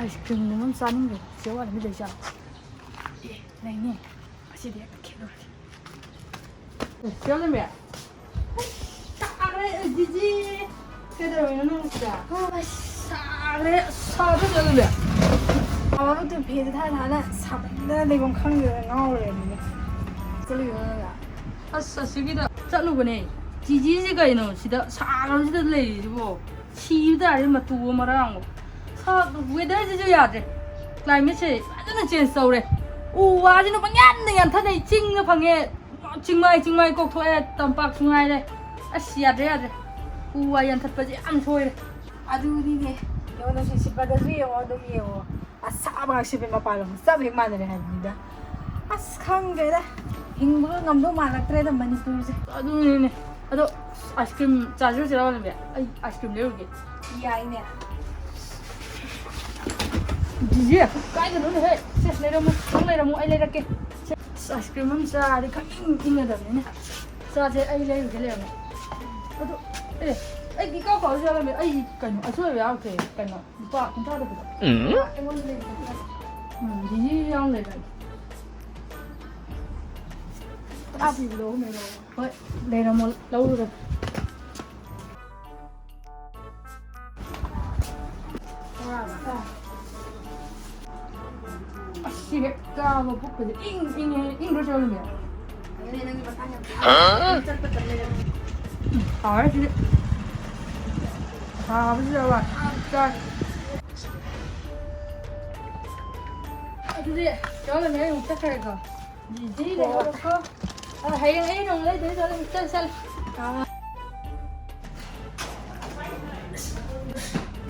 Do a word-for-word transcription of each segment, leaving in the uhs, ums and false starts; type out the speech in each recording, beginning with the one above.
Ice ꯀ꯭ꯔꯤꯝꯒꯨꯝꯕ ꯑꯃ ꯆꯥꯅꯤꯡꯗꯦ꯫ ꯆꯦ ꯋꯥꯠꯂꯝꯃꯤ ꯂꯩꯖꯥꯠꯂꯣ? ꯑꯦ, ꯂꯩꯅꯦ꯫ ꯑꯁꯤꯗꯤ ꯍꯦꯛꯇ ꯈꯦꯠꯂꯨꯔꯒꯦ꯫ ꯑꯦ, ꯆꯦ ꯋꯥꯠꯂꯝꯃꯤ꯫ ꯁꯥꯈ꯭ꯔꯦ, ꯑꯦ, ꯖꯤꯖꯤ꯫ ꯀꯩꯗꯧꯔꯝꯃꯤꯅꯣ ꯅꯪ ꯁꯤꯗ? ꯑꯁ, ꯁꯥꯈ꯭ꯔꯦ꯫ ꯑꯁ, ꯁꯥꯕ꯭ꯔꯥ ꯆꯦ ꯋꯥꯠꯂꯝꯃꯤ? ꯁꯥꯕ ꯅꯠꯇꯦ, ꯐꯦꯟꯁꯦ ꯊꯥ ꯊꯥꯅ ꯁꯥꯃꯟꯗꯅ ꯂꯩꯐꯝ ꯈꯪꯗꯗꯅ ꯉꯥꯎꯔ ꯂꯩꯔꯝꯃꯤꯅꯦ꯫ ꯆꯠꯂꯨꯏꯔꯣ ꯅꯪ? ꯑꯁ, ꯑꯁꯤꯒꯤꯗ ꯆꯠꯂꯨꯕꯅꯦ꯫ ꯖꯤꯖꯤꯁꯦ ꯀꯩꯅꯣ ꯁꯤꯗ ꯁꯥꯈ꯭ꯔꯕꯁꯤꯗ ꯂꯩꯔꯤꯁꯤꯕꯣ? ꯁꯤꯕ ꯇꯥꯔꯦ ꯃꯇꯨ ꯑꯃ ꯃꯔꯥꯡ ꯑꯃ꯫ ꯁꯥ-, weatherꯁꯤꯁꯨ ꯌꯥꯗ꯭ꯔꯦ꯫ Climateꯁꯦ ꯐꯖꯅ change ꯇꯧꯔꯦ꯫ ꯎ ꯋꯥꯁꯤꯅ ꯄꯪꯌꯥꯟꯗ ꯌꯥꯟꯊꯠꯅꯩ꯫ ꯆꯤꯡꯅ ꯐꯪꯉꯦ꯫ ꯆꯤꯡꯃꯥꯏ, ꯆꯤꯡꯃꯥꯏ ꯀꯣꯛꯊꯣꯛꯑꯦ꯫ ꯇꯝꯄꯥꯛꯁꯨ ꯉꯥꯏꯔꯦ꯫ ꯑꯁ, ꯌꯥꯗ꯭ꯔꯦ, ꯌꯥꯗ꯭ꯔꯦ꯫ ꯎ ꯋꯥ ꯌꯥꯟꯊꯠꯄꯁꯦ ꯌꯥꯝ ꯁꯣꯏꯔꯦ꯫ ꯑꯗꯨꯅꯤꯅꯦ꯫ ꯌꯦꯡꯉꯣ, ꯅꯨꯡꯁꯤꯠ ꯁꯤꯠꯄꯗꯁꯨ ꯌꯦꯡꯉꯣ, ꯑꯗꯨꯝ ꯌꯦꯡꯉꯣ꯫ ꯑꯁꯥꯕ ꯉꯥꯛ ꯁꯤꯠꯄ ꯃꯄꯥꯟ ꯂꯝ ꯆꯞ ꯍꯦꯛ ꯃꯥꯟꯅꯔꯦ ꯍꯥꯏꯕꯅꯤꯗ꯫ ꯑꯁ, ꯈꯪꯗ꯭ꯔꯦꯗ꯫ ꯍꯤꯡꯕꯒ ꯉꯝꯗꯧ ꯃꯥꯜꯂꯛꯇ꯭ꯔꯦꯗ ꯃꯅꯤꯄꯨꯔꯁꯦ꯫ ꯑꯗꯨꯅꯤꯅꯦ꯫ ꯑꯗꯣ ice cream ꯆꯥꯖꯔꯨꯁꯤꯔꯣ, ꯂꯝꯕꯤ? ꯑꯩ ice cream ꯂꯩꯔꯨꯒꯦ꯫ ꯌꯥꯏꯅꯦ꯫ ꯖꯤꯖꯤ, ꯀꯥꯏꯗꯅꯣꯅꯦꯍꯦ? ꯁꯦ, ꯂꯩꯔꯝꯃꯣ꯫ ꯅꯪ ꯂꯩꯔꯝꯃꯣ, ꯑꯩ ꯂꯩꯔꯛꯀꯦ꯫ ꯁꯦ, ꯑꯁ, ice cream ꯑꯃ ꯆꯥꯔꯗꯤ ꯈꯪ ꯏꯪ ꯏꯪꯒꯗꯕꯅꯤꯅꯦ꯫ ꯆꯥꯁꯦ, ꯑꯩ ꯂꯩꯔꯨꯒꯦ, ꯂꯩꯔꯝꯃꯣ꯫ ꯑꯗꯣ, ꯑꯦ, ꯑꯩꯗꯤ ꯏꯀꯥꯎ ꯀꯥꯎꯔ ꯆꯠꯂꯝꯃꯦ꯫ ꯑꯩ ꯀꯩꯅꯣ, ꯑꯁꯣꯏꯕ ꯌꯥꯎꯈ꯭ꯔꯦ꯫ ꯀꯩꯅꯣ, ꯂꯨꯄꯥ ꯀꯨꯟꯊ꯭ꯔꯥꯗ ꯄꯤꯔꯛꯑꯣ꯫ ꯎꯝ꯫ ꯑꯩꯉꯣꯟꯗ ꯂꯩꯕ ꯅꯠꯇ꯭ꯔꯣ? ꯎꯝ, ꯖꯤꯖꯤ ꯌꯥꯎ ꯂꯩꯔꯝꯃꯦ꯫ ꯑꯁ꯫ ꯍꯣꯏ, ꯂꯩꯔꯝꯃꯣ, ꯂꯧꯔꯨꯔꯣ꯫ ꯑꯁ, ꯁꯤ ꯍꯦꯛ ꯆꯥꯕ ꯄꯨꯛꯀꯁꯦ ꯏꯪ ꯏꯪꯉꯦ, ꯏꯪꯗ꯭ꯔꯣ ꯆꯦ ꯋꯥꯠꯂꯝꯃꯤ? ꯑꯗꯨꯅꯦ ꯅꯪꯒꯤ ꯃꯇꯥꯡ ꯌꯥꯝ ꯆꯥꯔꯦ꯫ ꯆꯠꯄ ꯇꯜꯂꯦ꯫ ꯎꯝ, ꯍꯥꯎꯔꯦ ꯁꯤꯗꯤ꯫ ꯁꯥꯕꯁꯤꯗ ꯋꯥ, ꯆꯥꯛ ꯆꯥꯔꯦ꯫ ꯑꯗꯨꯗꯤ ꯆꯦ ꯋꯥꯠꯂꯝꯃꯤ, ꯑꯩ ꯑꯃꯨꯛ ꯆꯠꯈ꯭ꯔꯒꯦꯀꯣ꯫ ꯖꯤ ꯂꯩꯍꯧꯔꯣꯀꯣ꯫ ꯑ, ꯍꯌꯦꯡ ꯑꯩꯅ ꯑꯃꯨꯛ ꯂꯩꯗꯣꯏ ꯆꯠꯂꯨ꯫ ꯆꯠꯂꯨ, ꯆꯠꯂꯨ꯫ ꯑꯥ꯫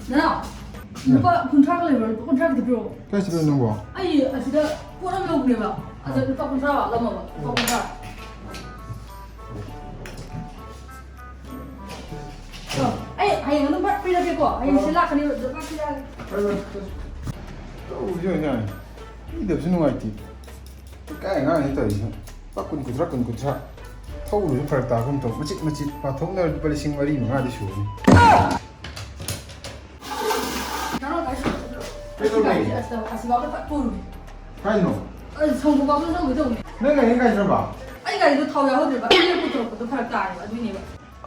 ꯅꯅꯥꯎ, ꯂꯨꯄꯥ ꯀꯨꯟꯊ꯭ꯔꯥꯒ ꯂꯩꯕ꯭ꯔꯣ? ꯂꯨꯄꯥ ꯀꯨꯟꯊ꯭ꯔꯥꯒꯤ ꯄꯤꯔꯛꯑꯣ꯫ ꯀꯥꯏ ꯆꯠꯂꯤꯅꯣ ꯅꯪꯕꯣ? ꯑꯩ ꯑꯁꯤꯗ ꯄꯣꯠ ꯑꯃ ꯂꯧꯕꯅꯦꯕ꯫ ꯑꯗ ꯂꯨꯄꯥ ꯀꯨꯟꯊ꯭ꯔꯥ ꯋꯥꯠꯂꯝꯃꯕ꯫ ꯂꯨꯄꯥ ꯀꯨꯟꯊ꯭ꯔꯥ꯫ ꯑ, ꯑꯩ ꯍꯌꯦꯡ ꯑꯗꯨꯝ ꯐꯠ ꯄꯤꯔꯛꯀꯦꯀꯣ꯫ ꯍꯌꯦꯡ ꯁꯤ ꯂꯥꯛꯀꯅꯤ, ꯑꯗꯨꯗ ꯐꯠ ꯄꯤꯔꯛꯑꯒꯦ꯫ ꯇꯧꯔꯤꯁꯦ ꯌꯦꯡꯉꯨꯅꯦ꯫ ꯄꯤꯗꯕꯁꯨ ꯅꯨꯡꯉꯥꯏꯇꯦ꯫ ꯀꯥꯏ ꯑꯉꯥꯡꯅꯤ ꯇꯧꯔꯤꯁꯤꯅ? ꯂꯨꯄꯥ ꯀꯨꯟ, ꯀꯨꯟꯊ꯭ꯔꯥ, ꯀꯨꯟ, ꯀꯨꯟꯊ꯭ꯔꯥ꯫ ꯊꯧꯕꯁꯨ ꯐꯔꯛ ꯇꯥꯒꯨꯝ ꯇꯧ꯫ ꯃꯆꯤꯠ ꯃꯆꯤꯠ ꯄꯥꯊꯣꯛꯅꯔ ꯂꯨꯄꯥ ꯂꯤꯁꯤꯡ ꯃꯔꯤ ꯃꯉꯥꯗꯤ ꯁꯨꯔꯅꯤ꯫ ꯀꯩꯗꯧꯔꯒꯦ? ꯑꯁ, ꯑꯁꯤꯐꯥꯎꯗ ꯐꯠ ꯄꯨꯔꯨꯒꯦ꯫ ꯀꯥꯏꯗꯅꯣ? ꯑ, ꯁꯣꯡꯕ ꯐꯥꯎꯗ ꯆꯧꯒꯦ ꯇꯧꯕꯅꯦ꯫ ꯅꯪ ꯒꯥꯔꯤ ꯀꯥꯏꯗꯅꯣꯕ? ꯑꯩ ꯒꯥꯔꯤꯗꯣ ꯊꯥꯎ ꯌꯥꯎꯍꯧꯗ꯭ꯔꯦꯕ꯫ ꯑꯩꯅ ꯄꯨꯊꯣꯔꯛꯄꯗꯣ ꯐꯔꯛ ꯇꯥꯔꯦꯕ, ꯑꯗꯨꯏꯅꯦꯕ꯫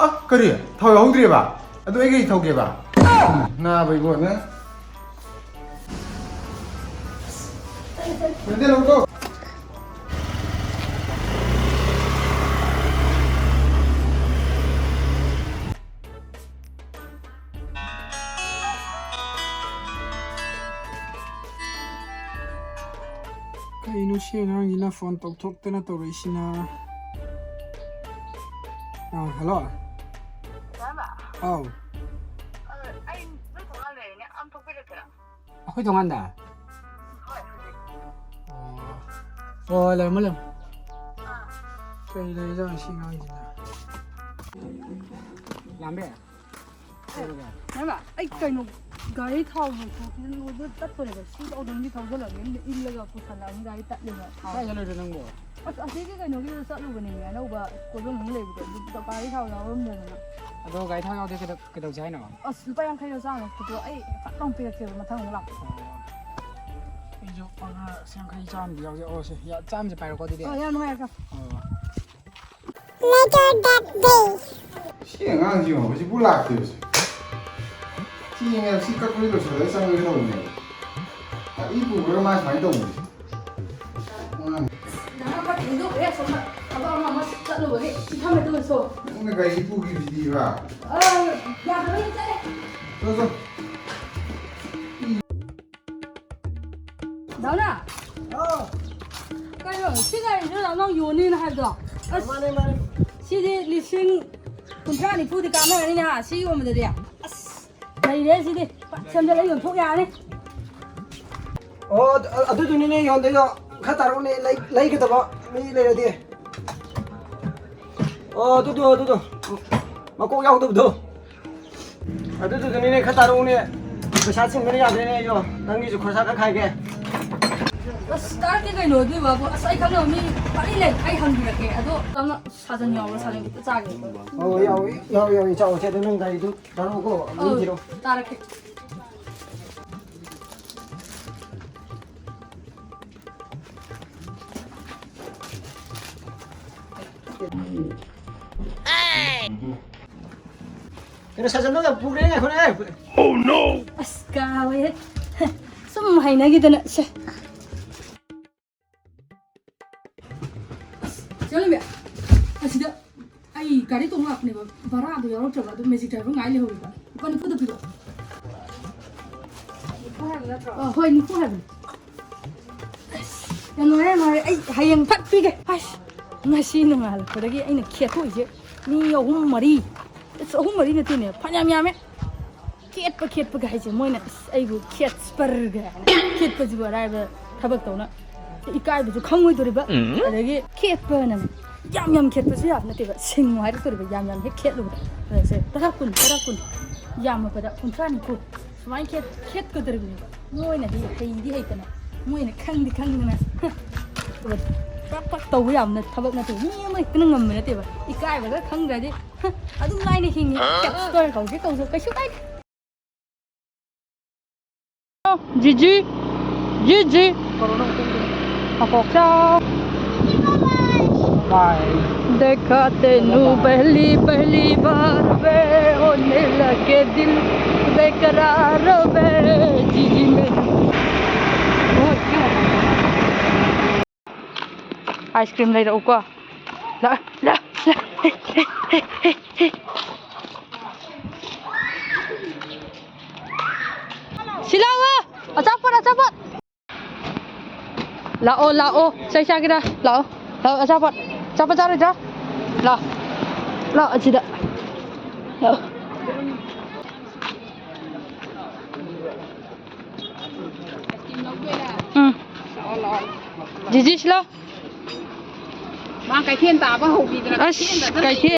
ꯑ, ꯀꯔꯤ? ꯊꯥꯎ ꯌꯥꯎꯍꯧꯗ꯭ꯔꯦꯕ? ꯑꯗꯨ ꯑꯩ ꯀꯔꯤ ꯊꯧꯒꯦꯕ? ꯅꯥꯕ ꯏꯕꯣ, ꯅꯪ? ꯅꯠꯇꯦ, ꯂꯧꯊꯣꯛ꯫ ꯀꯩꯅꯣ ꯁꯤ ꯑꯉꯥꯡꯁꯤꯅ ꯐꯣꯟ ꯇꯧꯊꯣꯛꯇꯅ ꯇꯧꯔꯛꯏꯁꯤꯅ? ꯑꯥ, ꯍꯜꯂꯣ꯫ ꯏꯌꯥꯝꯕ꯫ ꯑꯥꯎ꯫ ꯑ, ꯑꯩ ꯅꯣꯏ ꯊꯣꯡꯒꯥꯟ ꯂꯩꯔꯦꯅꯦ, ꯑꯝ ꯊꯣꯛꯄꯤꯔꯛꯀꯦꯔꯥ? ꯑꯩꯈꯣꯏ ꯊꯣꯡꯒꯥꯟꯗ? ꯍꯣꯏ, ꯍꯧꯖꯤꯛ꯫ ꯑꯣ꯫ ꯑꯣ, ꯂꯩꯔꯝꯃꯣ, ꯂꯩꯔꯝꯃꯣ꯫ ꯑꯥ꯫ ꯀꯩ ꯂꯩꯔꯖꯥꯠꯅꯣ ꯁꯤ ꯑꯉꯥꯡꯁꯤꯅ? ꯂꯥꯝꯕꯦ? ꯏꯌꯥꯝꯕ, ꯑꯩ ꯀꯩꯅꯣ, ꯒꯥꯔꯤ ꯊꯥꯎ ꯂꯣꯏꯊꯣꯛꯈꯤꯗꯅ ꯆꯠꯇꯣꯔꯦꯕ꯫ ꯁꯤ ꯌꯧꯗ꯭ꯔꯗꯤ ꯊꯧꯖꯜꯂꯛꯑꯒꯦ꯫ ꯏꯜꯂꯒ ꯄꯨꯁꯜꯂꯛꯑꯕꯅꯤ ꯒꯥꯔꯤ ꯇꯠꯂꯦꯕ ꯊꯥꯎ꯫ ꯀꯥꯏ ꯆꯠꯂꯨꯏꯅꯣ ꯅꯪꯕꯣ? ꯑꯁ, ꯑꯁꯤꯒꯤ ꯀꯩꯅꯣꯒꯤꯗꯨꯗ ꯆꯠꯂꯨꯕꯅꯦꯃꯤ, ꯑꯅꯧꯕ ꯀꯣꯏꯐꯝ ꯑꯃ ꯂꯩꯕꯗꯣ꯫ ꯑꯗꯨ ꯒꯥꯔꯤ ꯊꯥꯎ ꯌꯥꯎꯔꯝꯗꯗꯅ꯫ ꯑꯗꯣ ꯒꯥꯔꯤ ꯊꯥꯎ ꯌꯥꯎꯗꯦ ꯀꯩꯗꯧ-, ꯀꯩꯗꯧꯁꯦ ꯍꯥꯏꯅꯣ? ꯑꯁ, ꯂꯨꯄꯥ ꯌꯥꯡꯈꯩꯔ ꯆꯥꯝꯃ ꯈꯛꯇꯣ ꯑꯩ ꯐꯠ ꯂꯥꯎꯅ ꯄꯤꯔꯛꯀꯦꯕ ꯃꯊꯪ ꯑꯃꯨꯛ ꯂꯥꯛꯄꯗ꯫ ꯑꯣ꯫ ꯑꯩꯁꯨ ꯃꯉꯥ, ꯌꯥꯡꯈꯩ, ꯆꯥꯝꯃꯗꯤ ꯌꯥꯎꯖꯩ꯫ ꯑꯣ, ꯁꯦ, ꯌꯥ-, ꯆꯥꯝꯃꯁꯦ ꯄꯥꯏꯔꯣꯀꯣ ꯑꯗꯨꯗꯤ꯫ ꯑꯣ, ꯌꯥꯝ ꯅꯨꯡꯉꯥꯏꯔꯦ꯫ ꯑꯣ꯫ Later that day. ꯁꯤ ꯑꯉꯥꯡꯁꯤ ꯌꯦꯡꯉꯣ, ꯍꯧꯖꯤꯛꯄꯨ ꯂꯥꯛꯇꯦꯕꯁꯦ꯫ ꯁꯤ ꯌꯦꯡꯉꯦ, ꯁꯤ ꯀꯛꯄꯗꯤ ꯂꯣꯏꯁꯤꯜꯂꯒ ꯆꯪꯉꯒꯦ ꯇꯧꯕꯅꯦꯕ꯫ ꯑꯩ ꯄꯨꯈ꯭ꯔꯒ ꯃꯥ ꯁꯨꯃꯥꯏꯅ ꯇꯧꯕꯁꯦ꯫ ꯑꯉꯥꯡ꯫ ꯅꯍꯥꯟ ꯈꯔ ꯊꯦꯡꯗꯣꯛꯈ꯭ꯔꯦ, ꯁꯣꯝꯗ ꯊꯕꯛ ꯑꯃ ꯑꯃ ꯆꯠꯂꯨꯕꯒꯤ꯫ ꯁꯤ ꯊꯝꯃꯦ ꯇꯧꯔꯁꯣ꯫ ꯅꯪꯅ ꯒꯥꯔꯤ ꯄꯨꯈꯤꯕꯁꯤꯗꯤꯕ꯫ ꯑ, ꯌꯥꯗꯕꯩ ꯆꯠꯂꯦ꯫ ꯆꯣ, ꯆꯣ꯫ ꯗꯥꯎꯅꯥ! ꯍꯥꯎ꯫ ꯀꯩꯅꯣ, ꯁꯤ ꯒꯥꯔꯤꯁꯤꯔꯣ ꯅꯪ ꯌꯣꯟꯅꯤꯅ ꯍꯥꯏꯕꯗꯣ? ꯑꯁ, ꯃꯥꯅꯦ, ꯃꯥꯅꯦ꯫ ꯁꯤꯗꯤ ꯂꯤꯁꯤꯡ ꯀꯨꯟꯊ꯭ꯔꯥ ꯅꯤꯐꯨꯗꯤ ꯀꯥꯟꯅꯔꯅꯤꯅꯦ, ꯍꯥ, ꯁꯤ ꯌꯣꯟꯕꯗꯗꯤ꯫ ꯑꯁ, ꯂꯩꯔꯦ ꯁꯤꯗꯤ꯫ ꯐꯠ ꯁꯦꯝꯖꯤꯜꯂ ꯌꯣꯟꯊꯣꯛ ꯌꯥꯔꯅꯤ꯫ ꯑꯣ, ꯑꯗꯨ-, ꯑꯗꯨꯗꯨꯅꯤꯅꯦ ꯌꯣꯟꯗꯣꯏꯗꯣ꯫ ꯈꯔ ꯇꯥꯔꯛꯎꯅꯦ, ꯂꯩ-, ꯂꯩꯒꯗꯕ ꯃꯤ ꯂꯩꯔꯗꯤ꯫ ꯑꯣ, ꯑꯗꯨꯗꯣ, ꯑꯗꯨꯗꯣ꯫ ꯃꯀꯣꯛ ꯌꯥꯎꯗꯕꯗꯣ꯫ ꯑꯗꯨꯗꯨꯗꯅꯤꯅꯦ, ꯈꯔ ꯇꯥꯔꯛꯎꯅꯦ꯫ ꯄꯩꯁꯥ ꯆꯤꯟꯕꯅ ꯌꯥꯗ꯭ꯔꯦꯅꯦ ꯑꯩꯁꯨ꯫ ꯅꯪꯒꯤꯁꯨ ꯈꯣꯔꯁꯥ ꯈꯔ ꯈꯥꯏꯒꯦ꯫ ꯑꯁ, ꯇꯥꯔꯛꯇꯦ ꯀꯩꯅꯣ, ꯑꯗꯨꯏ ꯋꯥꯕꯨ꯫ ꯑꯁ, ꯑꯩ ꯈꯪꯅꯕ ꯃꯤ ꯄꯪꯂꯩ ꯂꯩ, ꯑꯩ ꯍꯪꯕꯤꯔꯛꯀꯦ꯫ ꯑꯗꯣ, ꯅꯪꯅ ꯁꯥꯖꯟ ꯌꯥꯎꯕ꯭ꯔꯥ? ꯁꯥꯖꯟ ꯈꯤꯇ ꯆꯥꯒꯦ꯫ ꯑꯧ, ꯌꯥꯎꯏ, ꯌꯥꯎꯏ, ꯌꯥꯎꯏ꯫ ꯆꯥꯎꯁꯦ꯫ ꯑꯗꯣ ꯅꯪ ꯒꯥꯔꯤꯗꯨ ꯇꯥꯔꯛꯎꯀꯣ, ꯑꯗꯨꯝ ꯑꯧ, ꯊꯤꯔꯣ꯫ ꯇꯥꯔꯛꯀꯦ꯫ ꯀꯩꯅꯣ, ꯁꯥꯖꯟꯗꯣ ꯌꯥꯝ ꯄꯨꯈ꯭ꯔꯦ, ꯉꯥꯏꯈꯣꯅꯦ꯫ ꯑꯁ, ꯀꯥꯎꯋꯦꯍꯦ꯫ ꯁꯨꯝ ꯍꯩꯅꯈꯤꯗꯅ꯫ ꯁꯦ꯫ ꯑꯁ, ꯆꯠꯂꯝꯃꯦ꯫ ꯑꯁꯤꯗ ꯑꯩ ꯒꯥꯔꯤ ꯇꯣꯡ ꯂꯥꯛꯄꯅꯦꯕ, ꯚꯔꯥꯗꯣ ꯌꯥꯎꯔꯛꯇ꯭ꯔꯕ, ꯑꯗꯨ ꯃꯦꯖꯤꯛ ꯗ꯭ꯔꯥꯏꯚꯔ ꯉꯥꯏ ꯂꯩꯍꯧꯔꯤꯕ꯫ ꯂꯨꯄꯥ ꯅꯤꯐꯨꯗ ꯄꯤꯔꯛꯑꯣ꯫ ꯅꯤꯐꯨ ꯍꯥꯏꯕ ꯅꯠꯇ꯭ꯔꯣ? ꯑ, ꯍꯣꯏ, ꯅꯤꯐꯨ ꯍꯥꯏꯕꯅꯤ꯫ ꯑꯁ, ꯌꯥꯝ ꯅꯨꯡꯉꯥꯏꯔꯦ, ꯌꯥꯝ ꯅꯨꯡꯉꯥꯏꯔꯦ꯫ ꯑꯩ ꯍꯌꯦꯡ ꯐꯠ ꯄꯤꯒꯦ꯫ ꯑꯁ, ꯉꯁꯤ ꯅꯣꯡꯉꯥꯜꯂꯛꯄꯗꯒꯤ ꯑꯩꯅ ꯈꯦꯠꯇꯣꯛꯏꯁꯦ ꯃꯤ ꯑꯍꯨꯝ ꯃꯔꯤ, ꯑꯁ, ꯑꯍꯨꯝ ꯃꯔꯤ ꯅꯠꯇꯦꯅꯦ, ꯐꯅꯌꯥꯝ ꯌꯥꯝꯃꯦ꯫ ꯈꯦꯠꯄ, ꯈꯦꯠꯄꯒ ꯍꯥꯏꯁꯦ ꯃꯣꯏꯅ, "ꯑꯁ, ꯑꯩꯕꯨ ꯈꯦꯠꯁꯄꯔꯒ" ꯍꯥꯏꯅ꯫ ꯈꯦꯠꯄꯁꯤꯕꯨ ꯑꯔꯥꯏꯕ ꯊꯕꯛ ꯇꯧꯅ ꯏꯀꯥꯏꯕꯁꯨ ꯈꯪꯉꯣꯏꯗꯣꯔꯤꯕ꯫ ꯎꯝ꯫ ꯑꯗꯒꯤ ꯈꯦꯠꯄꯅ ꯌꯥꯝ ꯌꯥꯝ ꯈꯦꯠꯄꯁꯨ ꯌꯥꯕ ꯅꯠꯇꯦꯕ, ꯁꯤꯡꯉꯨ ꯍꯥꯏꯔꯛꯇꯣꯔꯤꯕ, ꯌꯥꯝ ꯌꯥꯝ ꯍꯦꯛ ꯈꯦꯠꯂꯨꯕꯗ꯫ ꯑꯗ ꯁꯦ, ꯇꯔꯥ, ꯀꯨꯟ, ꯇꯔꯥ, ꯀꯨꯟ, ꯌꯥꯝꯃꯕꯗ ꯀꯨꯟꯊ꯭ꯔꯥ, ꯅꯤꯐꯨ꯫ ꯁꯨꯃꯥꯏꯅ ꯈꯦꯠ-, ꯈꯦꯠꯀꯗꯧꯔꯤꯕꯅꯦꯕ꯫ ꯃꯣꯏꯅꯗꯤ ꯍꯩꯗꯤ ꯍꯩꯇꯅ, ꯃꯣꯏꯅ ꯈꯪꯗꯤ ꯈꯪꯗꯅ, ꯄꯥꯛ ꯄꯥꯛ ꯇꯧꯕ ꯌꯥꯕ ꯅꯠ-, ꯊꯕꯛ ꯅꯠꯇꯦ꯫ ꯃꯤ ꯑꯃ ꯍꯦꯛꯇꯅ ꯉꯝꯕ ꯅꯠꯇꯦꯕ꯫ ꯏꯀꯥꯏꯕꯒ ꯈꯪꯗ꯭ꯔꯗꯤ, ꯑꯗꯨꯝ ꯂꯥꯏꯅ ꯍꯤꯡꯉꯤ꯫ ꯍꯥ? ꯀꯦꯞꯁꯨꯇꯔ ꯀꯧꯒꯦ ꯀꯧꯁꯨ ꯀꯩꯁꯨ ꯀꯥꯏꯗꯦ꯫ ꯖꯤꯖꯤ, ꯖꯤꯖꯤ꯫ ꯃꯀꯣꯛ ꯆꯥꯎ꯫ देखा तेनू पहली पहली बार वे होने लगे दिल बेकरार वे जीजी में। Ice cream ꯂꯩꯔꯛꯎꯀꯣ꯫ ꯂꯥꯛ, ꯂꯥꯛ, ꯂꯥꯛ꯫ ꯁꯤ ꯂꯥꯛꯑꯣ꯫ ꯑꯆꯥꯄꯣꯠ, ꯑꯆꯥꯄꯣꯠ꯫ ꯂꯥꯛꯑꯣ, ꯂꯥꯛꯑꯣ꯫ ꯆꯩ ꯆꯥꯒꯦꯔꯥ? ꯂꯥꯛꯑꯣ꯫ ꯂꯥꯛꯑꯣ, ꯑꯆꯥꯄꯣꯠ꯫ ꯑꯆꯥꯄꯣꯠ ꯆꯥꯔꯣꯏꯗ꯭ꯔꯥ? ꯂꯥꯛꯑꯣ꯫ ꯂꯥꯛꯑꯣ, ꯑꯁꯤꯗ꯫ ꯂꯥꯛꯑꯣ꯫ ꯎꯝ꯫ ꯖꯤꯖꯤ, ꯁꯤ ꯂꯥꯎ꯫ ꯃꯥ ꯀꯩꯊꯦꯜ ꯇꯥꯕ ꯍꯧꯈꯤꯗꯅ ꯑꯁ, ꯀꯩꯊꯦꯜꯗ ꯀꯩꯊꯦꯜ